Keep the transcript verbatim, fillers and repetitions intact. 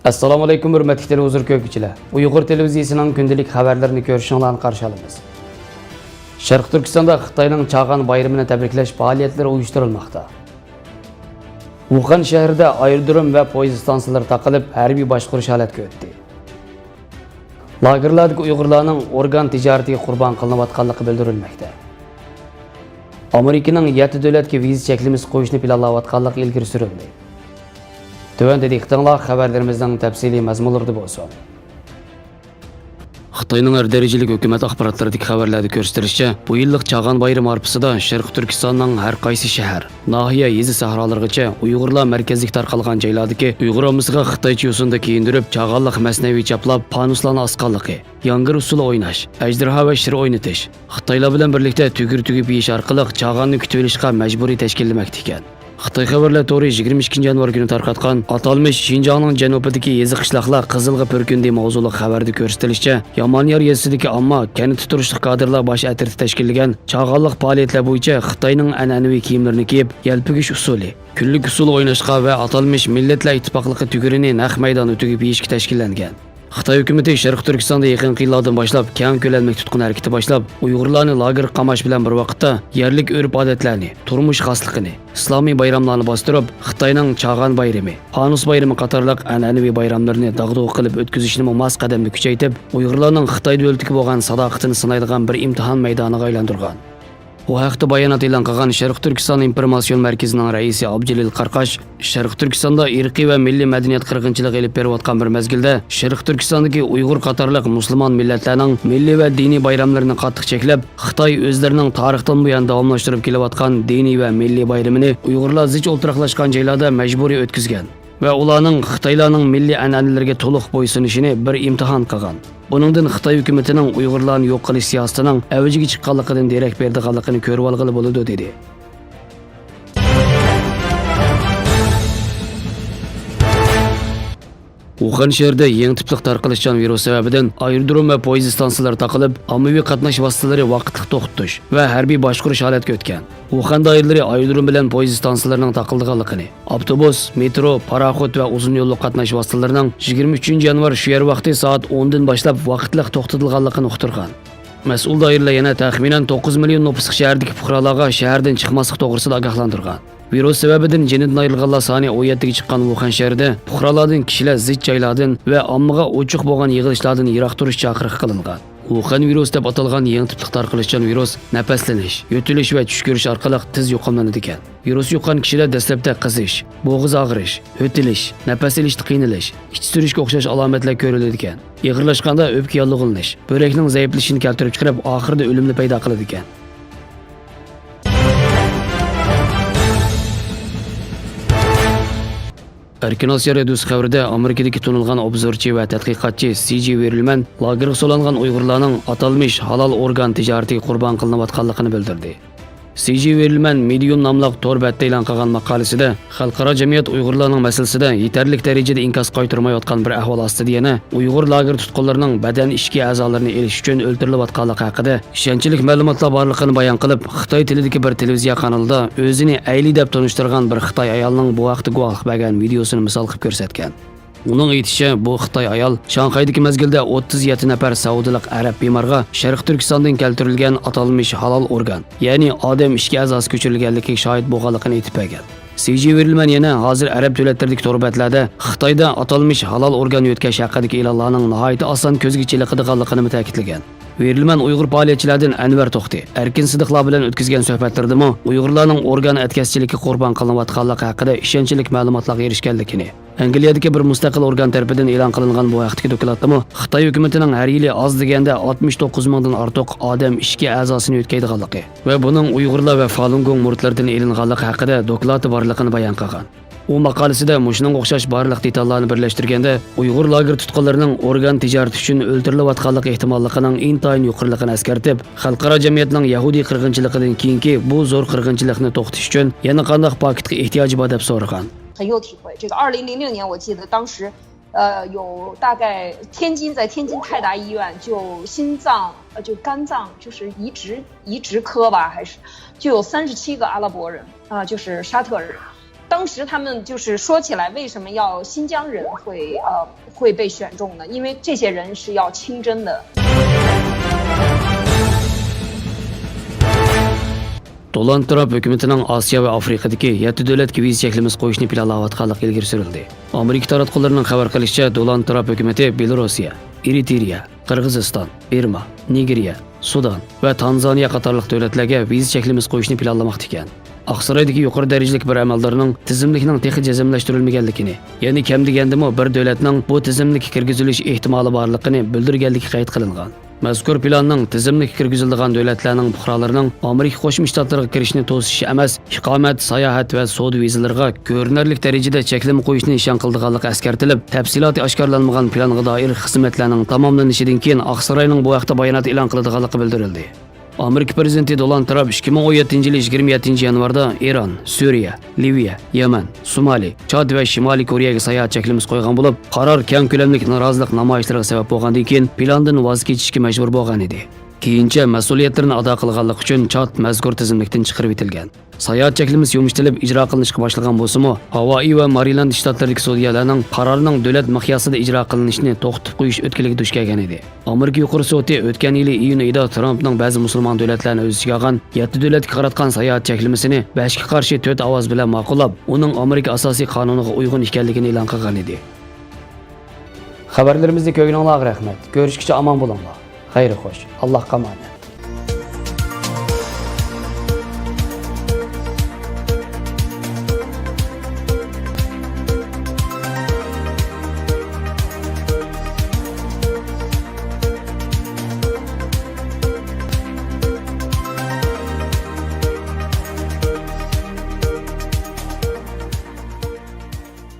ئەسسالامۇئەلەيكۇم، ھۆرمەتلىك تېلېۋىزور كۆرگۈچىلەر! ئۇيغۇر تېلېۋىزىيىسىنىڭ كۈندىلىك خەۋەرلىرىنى كۆرۈشۈڭلارنى قارشى ئالىمىز. شەرقىي تۈركىستاندا خىتاينىڭ چاغان بايرىمىنى تەبرىكلەش پائالىيەتلىرى ئۇيۇشتۇرۇلماقتا. ۋۇخەن شەھىرىدە ئايرودروم ۋە پويىز ئىستانسىلىرى تاقىلىپ، ھەربىي باشقۇرۇش ھالەتكە ئۆتتى. لاگېرلاردىكى ئۇيغۇرلارنىڭ ئورگان تىجارىتىگە قۇربان قىلىنىۋاتقانلىقى بىلدۈرۈلمەكتە. ئامېرىكىنىڭ يەتتە دۆلەتكە ۋىزا چەكلىمىسى قويۇشنى پىلانلاۋاتقانلىقى ئىلگىرى سۈرۈلدى. تۆۋەندە دىققىتىڭلار خەۋەرلىرىمىزنىڭ تەپسىلىي مەزمۇنلىرىدا بولسۇن. خىتاينىڭ ھەر دەرىجىلىك ھۆكۈمەت ئاخباراتلىرىدىكى خەۋەرلەردە كۆرسىتىلىشىچە، بۇ يىللىق چاغان بايرىمى ھارپىسىدا شەرقىي تۈركىستاننىڭ ھەر قايسى شەھەر، ناھىيە، يېزا، سەھرالىرىغىچە ئۇيغۇرلار مەركەزلىك تارقالغان جايلاردىكى ئۇيغۇر ئاممىسىغا خىتايچە يوسۇندا كىيىندۈرۈپ، چاغانلىق مەسنەۋى چاپلاپ، پانۇسلارنى ئاسقانلىقى، ياڭگىر ئۇسسۇلى ئويناش، ئەجدىھا ۋە شىر ئوينىتىش، خىتايلار بىلەن بىرلىكتە تۈگۈر تۈگۈپ يېيىش ئارقىلىق چاغاننى كۈتۈۋېلىشقا مەجبۇرىي تەشكىللىمەكتە ئىكەن. خىتاي خەۋەرلەر تورى يىگىرمە ئىككىنچى يانۋار كۈنى تارقاتقان ئاتالمىش شىنجاڭنىڭ جەنۇبىدىكى يېزا قىشلاقلار قىزىلغا پۈركۈندى ماۋزۇلۇق خەۋەردە كۆرسىتىلىشىچە، يامانيار يېزىسىدىكى ئامما كەنتتە تۇرۇشلۇق كادىرلار باش ئەترىتى تەشكىللىگەن چاغانلىق پائالىيەتلەر بويىچە خىتاينىڭ ئەنئەنىۋى كىيىملىرىنى كىيىپ، يەلپۈگۈش ئۇسسۇلى، كۈنلۈك ئۇسسۇلى ئويناشقا ۋە ئاتالمىش مىللەتلەر ئىتتىپاقلىقى تۈگۈرىنى نەق مەيداندا تۈگۈپ يېيىشكە تەشكىللەنگەن. خىتاي ھۆكۈمىتى شەرقىي تۈركىستاندا يېقىنقى يىللاردىن باشلاپ كەڭ كۆلەملىك تۇتقۇن ھەرىكىتى باشلاپ، ئۇيغۇرلارنى لاگېرغا قاماش بىلەن بىر ۋاقىتتا يەرلىك ئۆرپ-ئادەتلەرنى، تۇرمۇش خاسلىقىنى، ئىسلامىي بايراملارنى باستۇرۇپ، خىتاينىڭ چاغان بايرىمى، پانۇس بايرىمى قاتارلىق ئەنئەنىۋى بايراملىرىنى داغدۇغا قىلىپ ئۆتكۈزۈشنىمۇ ماس قەدەمدە كۈچەيتىپ، ئۇيغۇرلارنىڭ خىتاي دۆلىتىگە بولغان ساداقىتىنى سىنايدىغان بىر ئىمتىھان مەيدانىغا ئايلاندۇرغان. بۇ ھەقتە بايانات ئېلان قىلغان شەرقىي تۈركىستان ئىنفورماتسىيون مەركىزىنىڭ رەئىسى ئابدۇجېلىل قارقاش، شەرقىي تۈركىستاندا ئىرقىي ۋە مىللىي مەدەنىيەت قىرغىنچىلىقى ئېلىپ بېرىۋاتقان بىر مەزگىلدە، شەرقىي تۈركىستاندىكى ئۇيغۇر قاتارلىق مۇسۇلمان مىللەتلەرنىڭ مىللىي ۋە دىنىي بايراملىرىنى قاتتىق چەكلەپ، خىتاي ئۆزلىرىنىڭ تارىختىن بۇيان داۋاملاشتۇرۇپ كېلىۋاتقان دىنىي ۋە مىللىي بايرىمىنى ئۇيغۇرلار زىچ ئولتۇراقلاشقان جايلاردا مەجبۇرىي ئۆتكۈزگەن ۋە ئۇلارنىڭ خىتايلارنىڭ مىللىي ئەنئەنىلىرىگە تولۇق بويسۇنۇشىنى بىر ئىمتىھان قىلغان. بۇنىڭدىن خىتاي ھۆكۈمىتىنىڭ ئۇيغۇرلارنى يوق قىلىش سىياسىتىنىڭ ئەۋجىگە چىققانلىقىدىن دېرەك بېرىدىغانلىقىنى كۆرۈۋالغىلى بولىدۇ، دېدى. ۋۇخەن شەھىرىدە يېڭى تىپلىق تارقىلىشچان ۋىرۇس سەۋەبىدىن ئايرودروم ۋە پويىز ئىستانسىلىرى تاقىلىپ، ئاممىۋى قاتناش ۋاسىتىلىرى ۋاقىتلىق توختىتىش ۋە ھەربىي باشقۇرۇش ھالەتكە ئۆتكەن. ۋۇخەن دائىرىلىرى ئايرودروم بىلەن پويىز ئىستانسىلىرىنىڭ تاقىلىدىغانلىقىنى، ئاپتوبۇس، مېترو، پاراخوت ۋە ئۇزۇن يوللۇق قاتناش ۋاسىتىلىرىنىڭ يىگىرمە ئۈچىنچى يانۋار شۇ يەر ۋاقتى سائەت ئوندىن باشلاپ ۋاقىتلىق توختىتىلغانلىقىنى ئۇقتۇرغان. مەسئۇل دائىرىلەر يەنە تەخمىنەن توققۇز مىليون نوپۇسلۇق شەھەردىكى پۇقرالارغا شەھەردىن چىقماسلىق توغرىسىدا ئاگاھلاندۇرغان. ۋىرۇس سەۋەبىدىن جېنىدىن ئايرىلغانلار سانى ئون يەتتىگە چىققان ۋۇخەن شەھىرىدە پۇقرالارنىن كىشىلەر زىچ جايلاردىن ۋە ئاممىغا ئوچۇق بولغان يىغىلىشلاردىن يىراق تۇرۇش چاقىرىقى قىلىنغان. ۋۇخەن ۋىرۇسى دەپ ئاتالغان يېڭى تىپلىق تارقىلىشچان ۋىرۇس نەپەسلىنىش، يۆتىلىش ۋە چۈش كۆرۈش ئارقىلىق تېز يۇقۇملىنىدىكەن. ۋىرۇس يۇققان كىشىدە دەسلەپتە قىزىش، بوغۇز ئاغرىش، يۆتىلىش، نەپەس ئېلىشتا قىينىلىش، ئىچى سۈرۈشكە ئوخشاش ئالامەتلەر كۆرۈلىدىكەن. ئېغىرلاشقاندا ئۆپكە ياللۇغلىنىش، بۆرەكنىڭ زەئىپلىشىشىنى كەلتۈرۈپ چىقىرىپ، ئاخىرىدا ئۆلۈمنى پەيدا قىلىدىكەن. ئەركىن ئاسىيا رادىيوسى خەۋىرىدە ئامېرىكىدىكى تونۇلغان ئوبزورچى ۋە تەتقىقاتچى سى جى ۋېرلمەن لاگېرغا سولانغان ئۇيغۇرلارنىڭ ئاتالمىش ھالال ئورگان تىجارىتىگە قۇربان قىلىنىۋاتقانلىقىنى بىلدۈردى. سى جى ۋېرلمەن مېدىيۇم ناملىق تور بەتتە ئېلان قىلغان ماقالىسىدە، خەلقئارا جەمئىيەت ئۇيغۇرلارنىڭ مەسىلىسىدە يېتەرلىك دەرىجىدە ئىنكاس قايتۇرمايۋاتقان بىر ئەھۋال ئاستىدا يەنە ئۇيغۇر لاگېر تۇتقۇنلىرىنىڭ بەدەن ئىچكى ئەزالىرىنى ئېلىش ئۈچۈن ئۆلتۈرۈلۈۋاتقانلىقى ھەققىدە ئىشەنچلىك مەلۇماتلار بارلىقىنى بايان قىلىپ، خىتاي تىلىدىكى بىر تېلېۋىزىيە قانىلىدا ئۆزىنى ئەيلى دەپ تونۇشتۇرغان بىر خىتاي ئايالنىڭ بۇ ھەقتە گۇۋاھلىق بەرگەن ۋىدېيوسىنى مىسال قىلىپ كۆرسەتكەن. ئۇنىڭ ئېيتىشىچە، بۇ خىتاي ئايال شاڭخەيدىكى مەزگىلدە ئوتتۇز يەتتە نەپەر سەئۇدىلىق ئەرەب بىمارغا شەرقىي تۈركىستاندىن كەلتۈرۈلگەن ئاتالمىش ھالال ئورگان، يەنى ئادەم ئىچكى ئەزاسى كۆچۈرۈلگەنلىكىگە شاھىت بولغانلىقىنى ئېيتىپ بەرگەن. سى جى ۋېرلمەن يەنە ھازىر ئەرەب دۆلەتلىرىدىكى تور بەتلەردە خىتايدا ئاتالمىش ھالال ئورگان يۆتكەش ھەققىدىكى ئېلانلارنىڭ ناھايىتى ئاسان كۆزگە چېلىقىدىغانلىقىنىمۇ تەكىتلىگەن. ۋېرلمەن ئۇيغۇر پائالىيەتچىلەردىن ئەنۋەر توختى، ئەركىن سىدىقلار بىلەن ئۆتكۈزگەن سۆھبەتلىرىدىمۇ ئۇيغۇرلارنىڭ ئورگان ئەتكەسچىلىككە قۇربان قىلىنىۋاتقانلىقى ھەققىدە ئىشەنچلىك مەلۇماتلارغا ئېرىشكەنلىكىنى، ئەنگلىيەدىكى بىر مۇستەقىل ئورگان تەرىپىدىن ئېلان قىلىنغان بۇ ھەقتىكى دوكلاتتىمۇ خىتاي ھۆكۈمىتىنىڭ ھەر يىلى ئاز دېگەندە ئاتمىش توققۇز مىڭدىن ئارتۇق ئادەم ئىچكى ئەزاسىنى يۆتكەيدىغانلىقى ۋە بۇنىڭ ئۇيغۇرلار ۋە فالۇنگوڭ مۇرىتلىرىدىن ئېلىنغانلىقى ھەققىدە دوكلاتى بارلىقىنى بايان قىلغان. ئۇ ماقالىسىدە مۇشۇنىڭغا ئوخشاش بارلىق دېتاللارنى بىرلەشتۈرگەندە، ئۇيغۇر لاگېر تۇتقۇنلىرىنىڭ ئورگان تىجارىتى ئۈچۈن ئۆلتۈرۈلۈۋاتقانلىقى ئېھتىماللىقىنىڭ ئىنتايىن يۇقىرىلىقىنى ئەسكەرتىپ، خەلقئارا جەمئىيەتنىڭ يەھۇدىي قىرغىنچىلىقىدىن كېيىنكى بۇ زور قىرغىنچىلىقنى توختىتىش ئۈچۈن يەنە قانداق پاكىتقا ئېھتىياجى بار دەپ سورىغان. 很有体会。这个二零零六年，我记得当时，呃，有大概天津，在天津泰达医院就心脏，呃，就肝脏，就是移植移植科吧，还是就有三十七个阿拉伯人啊，就是沙特人。当时他们就是说起来，为什么要新疆人会呃会被选中呢？因为这些人是要清真的。 دونالد ترامپ ھۆكۈمىتىنىڭ ئاسىيا ۋە ئافرىقىدىكى يەتتە دۆلەتكە ۋىزا چەكلىمىسى قويۇشنى پىلانلاۋاتقانلىقى ئىلگىرى سۈرۈلدى. ئامېرىكا تاراتقۇلىرىنىڭ خەۋەر قىلىشىچە، دونالد ترامپ ھۆكۈمىتى بېلوروسىيە، ئېرىتىرىيە، قىرغىزىستان، بىرما، نىگېرىيە، سۇدان ۋە تانزانىيە قاتارلىق دۆلەتلەرگە ۋىزا چەكلىمىسى قويۇشنى پىلانلىماقتا ئىكەن. ئاقسارايدىكى يۇقىرى دەرىجىلىك بىر ئەمەلدارنىڭ تىزىملىكنىڭ تېخى جەزملەشتۈرۈلمىگەنلىكىنى، يەنى كەم دېگەندىمۇ بىر دۆلەتنىڭ بۇ تىزىملىككە كىرگۈزۈلۈش ئېھتىمالى بارلىقىنى بىلدۈرگەنلىكى قەيت قىلىنغان. مەزكۇر پىلاننىڭ تىزىملىككە كىرگۈزۈلىدىغان دۆلەتلەرنىڭ پۇقرالىرىنىڭ ئامېرىكا قوشما شتاتلىرىغا كىرىشىنى توسۇش ئەمەس، ئىقامەت، ساياھەت ۋە سودا ۋىزىلىرىغا كۆرۈنەرلىك دەرىجىدە چەكلىمە قويۇشنى نىشان قىلىدىغانلىقى ئەسكەرتىلىپ، تەپسىلاتى ئاشكارىلانمىغان پىلانغا دائىر خىزمەتلەرنىڭ تاماملىنىشىدىن كېيىن، ئاقساراينىڭ بۇ ھەقتە بايانات ئېلان قىلىدىغانلىقى بىلدۈرۈلدى. ئامېرىكا پىرېزىدېنتى دونالد ترامپ ئىككى مىڭ ئون يەتتىنچى يىلى يىگىرمە يەتتىنچى يانۋاردا ئىران، سۈرىيە، لىۋىيە، يەمەن، سومالى، چاد ۋە شىمالىي كورېيەگە ساياھەت چەكلىمىسى قويغان بولۇپ، قارار كەڭ كۆلەملىك نارازىلىق نامايىشلىرىغا سەۋەب بولغاندىن كېيىن، پىلاندىن ۋاز كېچىشكە مەجبۇر بولغان ئىدى. كېيىنچە مەسئۇلىيەتلىرىنى ئادا قىلغانلىقى ئۈچۈن چاد مەزكۇر تىزىملىكتىن چىقىرىۋېتىلگەن. ساياھەت چەكلىمىسى يۇمشىتىلىپ ئىجرا قىلىنىشقا باشلىغان بولسىمۇ، ھاۋايى ۋە مارىلاند شتاتلىرىدىكى سودىيەلەرنىڭ قارارنىڭ دۆلەت مىقياسىدا ئىجرا قىلىنىشىنى توختىتىپ قويۇش ئۆتكىلىگە دۇچ كەلگەن ئىدى. ئامېرىكا يۇقىرى سوتى ئۆتكەن يىلى ئىيۇن ئېيىدا ترامپنىڭ بەزى مۇسۇلمان دۆلەتلەرنى ئۆز ئىچىگە ئالغان يەتتە دۆلەتكە قاراتقان ساياھەت چەكلىمىسىنى بەشكە قارشى تۆت ئاۋاز بىلەن ماقۇللاپ، ئۇنىڭ ئامېرىكا ئاساسىي قانۇنىغا ئۇيغۇن ئىكەنلىكىنى ئېلان قىلغان ئىدى. خەۋەرلىرىمىزنى كۆرگىنىڭلارغا رەھمەت. كۆرۈشكىچە ئامان بولۇڭلار. خەير خوش. ئاللاھقا ئامانەت.